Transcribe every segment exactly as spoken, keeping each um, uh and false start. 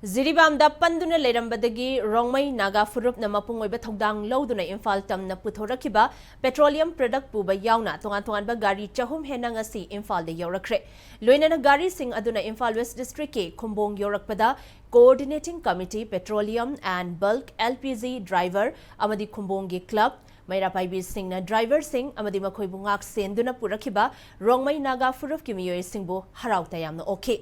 ꯖꯤꯔꯤꯕꯥꯝꯗ ꯄꯟꯗꯨꯅ ꯂꯩꯔꯝꯕꯗꯒꯤ ꯔꯣꯡꯃꯩ ꯅꯥꯒꯥ ꯐꯨꯔꯨꯞꯅ ꯃꯄꯨꯡ ꯑꯣꯏꯕ ꯊꯧꯗꯥꯡ ꯂꯧꯗꯨꯅ ꯏꯝꯐꯥꯜ ꯇꯝꯅ ꯄꯨꯊꯣꯔꯛꯈꯤꯕ ꯄꯦꯇ꯭ꯔꯣꯂꯤꯌꯝ ꯄ꯭ꯔꯗꯛ ꯄꯨꯕ ꯌꯥꯎꯅ ꯇꯣꯉꯥꯟ ꯇꯣꯉꯥꯟꯕ ꯒꯥꯔꯤ ꯆꯍꯨꯝ ꯍꯦꯟꯅ ꯉꯁꯤ ꯏꯝꯐꯥꯜꯗ ꯌꯧꯔꯛꯈ꯭ꯔꯦ꯫ ꯂꯣꯏꯅꯅ ꯒꯥꯔꯤꯁꯤꯡ ꯑꯗꯨꯅ ꯏꯝꯐꯥꯜ ꯋꯦꯁ ꯗꯤꯁꯇ꯭ꯔꯤꯛꯀꯤ ꯈꯨꯝꯕꯣꯡ ꯌꯧꯔꯛꯄꯗ Coordinating Committee Petroleum and Bulk L P G driver ꯑꯃꯗꯤ ꯈꯨꯝꯕꯣꯡꯒꯤ ꯀ꯭ꯂꯕ ꯃꯩꯔꯥ ꯄꯥꯏꯕꯤꯁꯤꯡꯅ ꯗ꯭ꯔꯥꯏꯚꯔꯁꯤꯡ ꯑꯃꯗꯤ ꯃꯈꯣꯏꯕꯨ ꯉꯥꯛ ꯁꯦꯟꯗꯨꯅ ꯄꯨꯔꯛꯈꯤꯕ ꯔꯣꯡꯃꯩ ꯅꯥꯒꯥ ꯐꯨꯔꯨꯞꯀꯤ ꯃꯤꯑꯣꯏꯁꯤꯡꯕꯨ ꯍꯔꯥꯎ ꯇꯌꯥꯝꯅ ꯑꯣꯛꯈꯤ꯫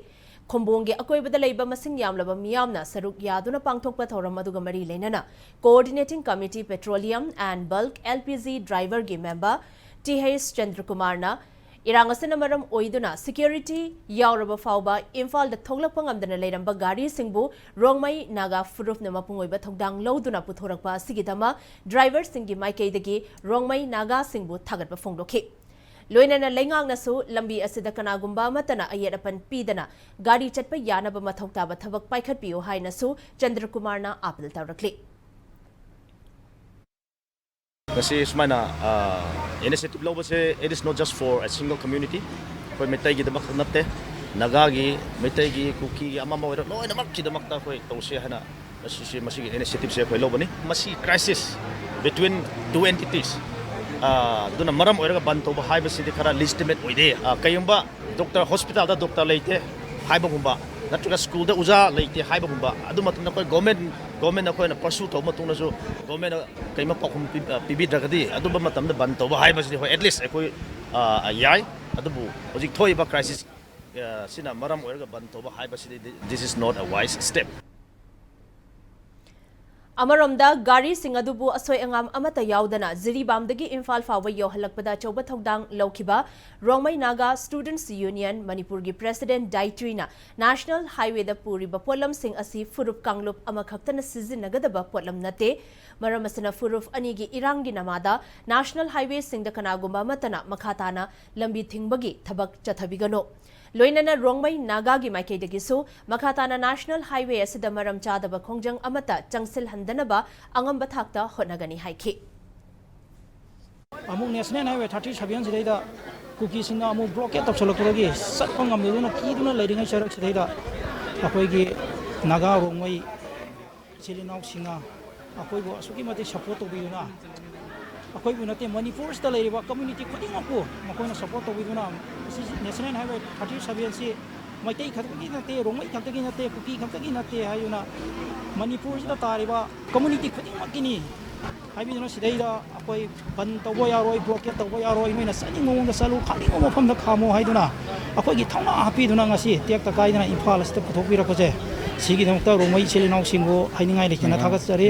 ꯈꯨꯝꯕꯣꯡꯒꯤ ꯑꯀꯣꯏꯕꯗ ꯂꯩꯕ ꯃꯁꯤꯡ ꯌꯥꯝꯂꯕ ꯃꯤꯌꯥꯝꯅ ꯁꯔꯨꯛ ꯌꯥꯗꯨꯅ ꯄꯥꯡꯊꯣꯛꯄ ꯊꯧꯔꯝ ꯑꯗꯨꯒ ꯃꯔꯤ ꯂꯩꯅꯅ Coordinating Committee Petroleum and Bulk L P G driverꯒꯤ member T H ꯆꯟꯗ꯭ꯔꯀꯨꯃꯥꯔꯅ ꯏꯔꯥꯡ ꯑꯁꯤꯅ ꯃꯔꯝ ꯑꯣꯏꯗꯨꯅ security ꯌꯥꯎꯔꯕ ꯐꯥꯎꯕ ꯏꯝꯐꯥꯜꯗ ꯊꯣꯛꯂꯛꯄ ꯉꯝꯗꯅ ꯂꯩꯔꯝꯕ ꯒꯥꯔꯤꯁꯤꯡꯕꯨ ꯔꯣꯡꯃꯩ ꯅꯥꯒꯥ ꯐꯨꯔꯨꯞꯅ ꯃꯄꯨꯡ ꯑꯣꯏꯕ ꯊꯧꯗꯥꯡ ꯂꯧꯗꯨꯅ ꯄꯨꯊꯣꯔꯛꯄ ꯑꯁꯤꯒꯤꯗꯃꯛ ꯗ꯭ꯔꯥꯏꯚꯔꯁꯤꯡꯒꯤ ꯃꯥꯏꯀꯩꯗꯒꯤ ꯔꯣꯡꯃꯩ ꯅꯥꯒꯥꯁꯤꯡꯕꯨ ꯊꯥꯒꯠꯄ ꯐꯣꯡꯗꯣꯛꯈꯤ꯫ ꯂꯣꯏꯅꯅ ꯂꯩꯉꯥꯛꯅꯁꯨ ꯂꯝꯕꯤ ꯑꯁꯤꯗ ꯀꯅꯥꯒꯨꯝꯕ ꯑꯃꯠꯇꯅ ꯑꯌꯦꯠ ꯑꯄꯟ ꯄꯤꯗꯅ ꯒꯥꯔꯤ ꯆꯠꯄ ꯌꯥꯅꯕ ꯃꯊꯧ ꯇꯥꯕ ꯊꯕꯛ ꯄꯥꯏꯈꯠꯄꯤꯌꯨ ꯍꯥꯏꯅꯁꯨ ꯆꯟꯗ꯭ꯔꯀꯨꯃꯥꯔꯅ ꯑꯥꯄꯤꯜ ꯇꯧꯔꯛꯂꯤ꯫ ꯉꯁꯤ ꯁꯨꯃꯥꯏꯅ initiative ꯂꯧꯕꯁꯦ, it is not just for a single community. ꯑꯩꯈꯣꯏ ꯃꯩꯇꯩꯒꯤꯗꯃꯛ ꯈꯛ ꯅꯠꯇꯦ, ꯅꯥꯒꯥꯒꯤ, ꯃꯩꯇꯩꯒꯤ, ꯀꯨꯀꯤꯒꯤ, ꯑꯃ ꯑꯃ ꯑꯣꯏꯔꯣ, ꯂꯣꯏꯅꯃꯛꯀꯤꯗꯃꯛꯇ ꯑꯩꯈꯣꯏ ꯇꯧꯁꯦ ꯍꯥꯏꯅ ꯃꯁꯤꯁꯤ, ꯃꯁꯤꯒꯤ initiativeꯁꯦ ꯑꯩꯈꯣꯏ ꯂꯧꯕꯅꯤ꯫ ꯃꯁꯤ crisis between two entities, ꯑꯗꯨꯅ ꯃꯔꯝ ꯑꯣꯏꯔꯒ ꯕꯟ ꯇꯧꯕ ꯍꯥꯏꯕꯁꯤꯗꯤ ꯈꯔ legitimate ꯑꯣꯏꯗꯦ꯫ ꯀꯩꯒꯨꯝꯕ doctor, hospitalꯗ doctor ꯂꯩꯇꯦ ꯍꯥꯏꯕꯒꯨꯝꯕ, ꯅꯠꯇ꯭ꯔꯒ schoolꯗ ꯑꯣꯖꯥ ꯂꯩꯇꯦ ꯍꯥꯏꯕꯒꯨꯝꯕ, ꯑꯗꯨ ꯃꯇꯝꯗ ꯑꯩꯈꯣꯏ government, government ꯑꯩꯈꯣꯏꯅ pursue ꯇꯧꯕ ꯃꯇꯨꯡꯗꯁꯨ government ꯀꯩꯃ ꯄꯥꯎꯈꯨꯝ ꯄꯤ-, ꯄꯤꯕꯤꯗ꯭ꯔꯒꯗꯤ ꯑꯗꯨꯝꯕ ꯃꯇꯝꯗ ꯕꯟ ꯇꯧꯕ ꯍꯥꯏꯕꯁꯤꯗꯤ, ꯍꯣꯏ, at least ꯑꯩꯈꯣꯏ ꯌꯥꯏ꯫ ꯑꯗꯨꯕꯨ ꯍꯧꯖꯤꯛ ꯊꯣꯛꯏꯕ crisis ꯁꯤꯅ ꯃꯔꯝ ꯑꯣꯏꯔꯒ ꯕꯟ ꯇꯧꯕ ꯍꯥꯏꯕꯁꯤꯗꯤ, this is not a wise step. ꯑꯃꯔꯣꯝꯗ, ꯒꯥꯔꯤꯁꯤꯡ ꯑꯗꯨꯕꯨ ꯑꯁꯣꯏ ꯑꯉꯥꯝ ꯑꯃꯠꯇ ꯌꯥꯎꯗꯅ ꯖꯤꯔꯤꯕꯥꯝꯗꯒꯤ ꯏꯝꯐꯥꯜ ꯐꯥꯎꯕ ꯌꯧꯍꯜꯂꯛꯄꯗ ꯑꯆꯧꯕ ꯊꯧꯗꯥꯡ ꯂꯧꯈꯤꯕ ꯔꯣꯡꯃꯩ ꯅꯥꯒꯥ Students Union ꯃꯅꯤꯄꯨꯔꯒꯤ president ꯗꯥꯏꯇ꯭ꯔꯤꯅ national highwayꯗ ꯄꯨꯔꯤꯕ ꯄꯣꯠꯂꯝꯁꯤꯡ ꯑꯁꯤ ꯐꯨꯔꯨꯞ ꯀꯥꯡꯂꯨꯞ ꯑꯃꯈꯛꯇꯅ ꯁꯤꯖꯤꯟꯅꯒꯗꯕ ꯄꯣꯠꯂꯝ ꯅꯠꯇꯦ꯫ ꯃꯔꯝ ꯑꯁꯤꯅ ꯐꯨꯔꯨꯞ ꯑꯅꯤꯒꯤ ꯏꯔꯥꯡꯒꯤ ꯅꯃꯥꯗ national highwayꯁꯤꯡꯗ ꯀꯅꯥꯒꯨꯝꯕ ꯑꯃꯠꯇꯅ ꯃꯈꯥ ꯇꯥꯅ ꯂꯝꯕꯤ ꯊꯤꯡꯕꯒꯤ ꯊꯕꯛ ꯆꯠꯊꯕꯤꯒꯅꯨ꯫ ꯂꯣꯏꯅꯅ ꯔꯣꯡꯃꯩ ꯅꯥꯒꯥꯒꯤ ꯃꯥꯏꯀꯩꯗꯒꯤꯁꯨ ꯃꯈꯥ ꯇꯥꯅ national highway ꯑꯁꯤꯗ ꯃꯔꯝ ꯆꯥꯗꯕ ꯈꯣꯡꯖꯪ ꯑꯃꯠꯇ ꯆꯪꯁꯤꯜꯍꯟꯗꯅꯕ ꯑꯉꯝꯕ ꯊꯥꯛꯇ ꯍꯣꯠꯅꯒꯅꯤ ꯍꯥꯏꯈꯤ꯫ ꯑꯃꯨꯛ national highway thirty seven ꯁꯤꯗꯩꯗ ꯀꯨꯀꯤꯁꯤꯡꯅ ꯑꯃꯨꯛ blockade ꯇꯧꯁꯜꯂꯛꯄꯗꯒꯤ ꯆꯠꯄ ꯉꯝꯗꯗꯨꯅ ꯀꯤꯗꯨꯅ ꯂꯩꯔꯤꯉꯩ ꯆꯔꯛꯁꯤꯗꯩꯗ ꯑꯩꯈꯣꯏꯒꯤ ꯅꯥꯒꯥ ꯔꯣꯡꯃꯩ ꯏꯆꯤꯜ ꯏꯅꯥꯎꯁꯤꯡꯅ ꯑꯩꯈꯣꯏꯕꯨ ꯑꯁꯨꯛꯀꯤ ꯃꯇꯤꯛ ꯁꯞꯄꯣꯔꯠ ꯇꯧꯕꯤꯗꯨꯅ, ꯑꯩꯈꯣꯏꯕꯨ ꯅꯠꯇꯦ, ꯃꯅꯤꯄꯨꯔꯁꯤꯗ ꯂꯩꯔꯤꯕ ꯀꯝꯃ꯭ꯌꯨꯅꯤꯇꯤ ꯈꯨꯗꯤꯡꯃꯛꯄꯨ ꯃꯈꯣꯏꯅ ꯁꯞꯄꯣꯔꯠ ꯇꯧꯕꯤꯗꯨꯅ, ꯃꯁꯤ ꯅꯦꯁꯅꯦꯜ ꯍꯥꯏꯋꯦ ꯊꯥꯔꯇꯤ ꯁꯚꯦꯟꯁꯤ ꯃꯩꯇꯩ ꯈꯛꯇꯒꯤ ꯅꯠꯇꯦ, ꯔꯣꯡꯃꯩ ꯈꯛꯇꯒꯤ ꯅꯠꯇꯦ, ꯀꯨꯀꯤ ꯈꯛꯇꯒꯤ ꯅꯠꯇꯦ ꯍꯥꯏꯗꯨꯅ ꯃꯅꯤꯄꯨꯔꯁꯤꯗ ꯇꯥꯔꯤꯕ ꯀꯝꯃ꯭ꯌꯨꯅꯤꯇꯤ ꯈꯨꯗꯤꯡꯃꯛꯀꯤꯅꯤ ꯍꯥꯏꯕꯤꯗꯨꯅ ꯁꯤꯗꯩꯗ ꯑꯩꯈꯣꯏ ꯕꯟ ꯇꯧꯕ ꯌꯥꯔꯣꯏ, ꯕ꯭ꯂꯣꯀꯦꯠ ꯇꯧꯕ ꯌꯥꯔꯣꯏ, ꯅꯣꯏꯅ ꯆꯠꯅꯤꯡꯕ ꯃꯑꯣꯡꯗ ꯆꯠꯂꯨ, ꯈꯥꯝꯅꯤꯡꯕ ꯃꯐꯝꯗ ꯈꯥꯝꯃꯣ ꯍꯥꯏꯗꯨꯅ ꯑꯩꯈꯣꯏꯒꯤ ꯊꯧꯅꯥ ꯍꯥꯞꯄꯤꯗꯨꯅ ꯉꯁꯤ ꯇꯦꯛꯇ ꯀꯥꯏꯗꯅ ꯏꯝꯐꯥꯜ ꯑꯁꯤꯗ ꯄꯨꯊꯣꯛꯄꯤꯔꯛꯄꯁꯦ, ꯁꯤꯒꯤꯗꯃꯛꯇ ꯔꯣꯡꯃꯩ ꯏꯆꯤꯜ ꯏꯅꯥꯎꯁꯤꯡꯕꯨ ꯍꯥꯏꯅꯤꯡꯉꯥꯏ ꯂꯩꯇꯅ ꯊꯥꯒꯠꯆꯔꯤ꯫